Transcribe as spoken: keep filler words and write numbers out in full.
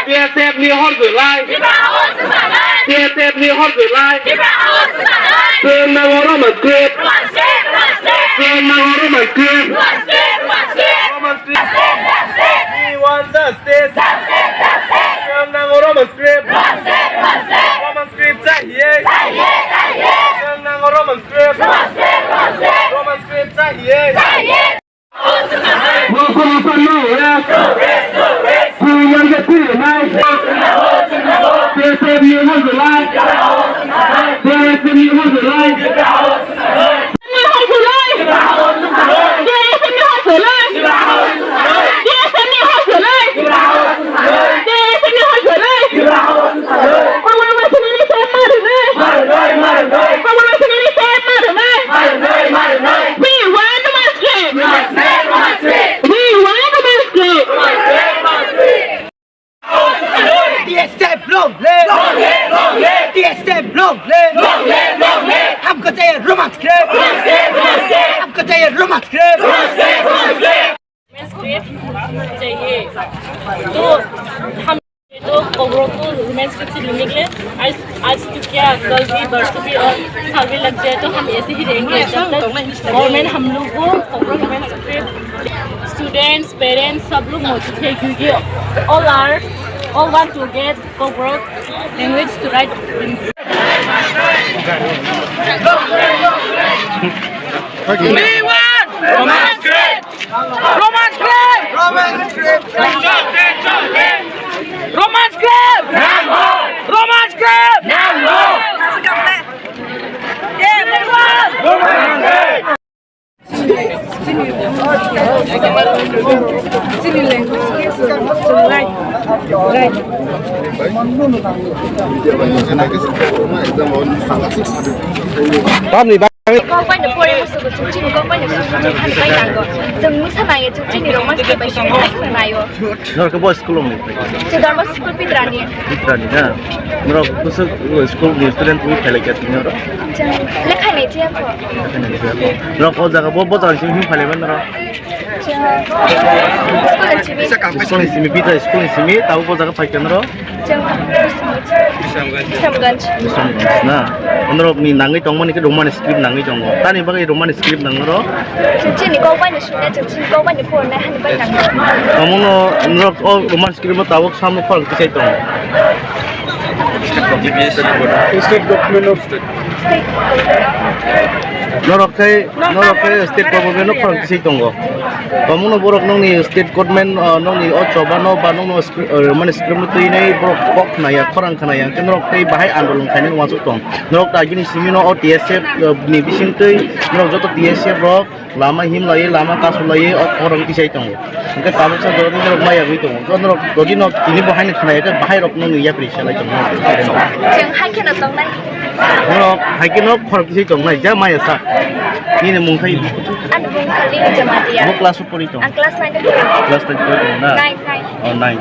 T S F ni hor jwlai. T S F ni hor jwlai. Chwng nango Roman script. Chwng nango Roman script. Roman script. We want justice. Chwng nango Roman script. Roman script chahiye. Chwng nango Roman script. Roman script chahiye. Roman script no, yeah. Chwng nango T S F ni hor jwlai. T S F ni hor jwlai. We want Roman script! We want Roman script! T S F long live! Long live, long live! T S F long live! Long live, long live! हमको चाहिए Roman script! Roman script, Roman script! हमको चाहिए Roman script! Roman script, Roman script! चाहिए। तो हम तो कोकबोरोक को Roman script से लेने के लिए आज, आज तो क्या, कल भी, परसों भी और साल भी लग जाए तो हम ऐसे ही रहेंगे जब तक गवर्नमेंट हम लोग को Kokborok Roman script, students, parents सब लोग मौजूद है क्योंकि all are, all want to get Kokborok language to write in. We want Roman script! Roman script! Roman script! Roman script! Roman script! Roman script! Yeah, we want! Roman script! Tamni bagwi? Kokbai no pore musugo chwng chini kokbai no sugwi chwng thani bai nango. Chwng misa naiyo chwng chini rok masa bai sini naio. Norok bo school ni? Chwng dharma school pitrani. Pitrani na? Norok kusuk school ni student ni phailai kha tini oro? Chwng lekha ni tiya kho. Lekha ni tiya kho. Norok o jaga bo, bo jaga simi phailai mano norok? School ni simi. School ni simi, pita school ni simi, tabo bo jaga phai khe noro? Chwng Bisramganj. Bisramganj na? Norok ni nangwi tongmani khe Roman script nangwi tongo. Tani bagwi Roman script nang noro? Chini kok bai ni suna, chini kok bai ni porna hani bai nang. Omono norok o Roman script o tabuk samno khorang tisai tongo. State government of Norok khe, norok khe state government no khorang tisai tongo. Omono borok nokni state government, o, nokni o choba no ba nokno scri-, o, mane script no twi nai borok kok khna ya, khorang khna ya, hwnkhe norok tei bahai andolon khainani uansuk tong. Norok ta gini simi no o T S F, o, ni bising twi norok joto T S F rok lama him lai, lama kasu lai, o khorang tisai tongo. Hwnkhe tabuk sa jora norok maya gwi tongo. Norok jodi no tini bo haino khna ya khe bahai rok no yapri salai tongo. Chwng hai kheno tongnai. Norok hai kheno khorok tisai tongnai, ja maya sa. Nini mung khai? Ani mung Khalini Jamatia. Bo class o pori tong? Ang class nine o pori. Class nine o pori tong na? Nine, nine. Oh, nine.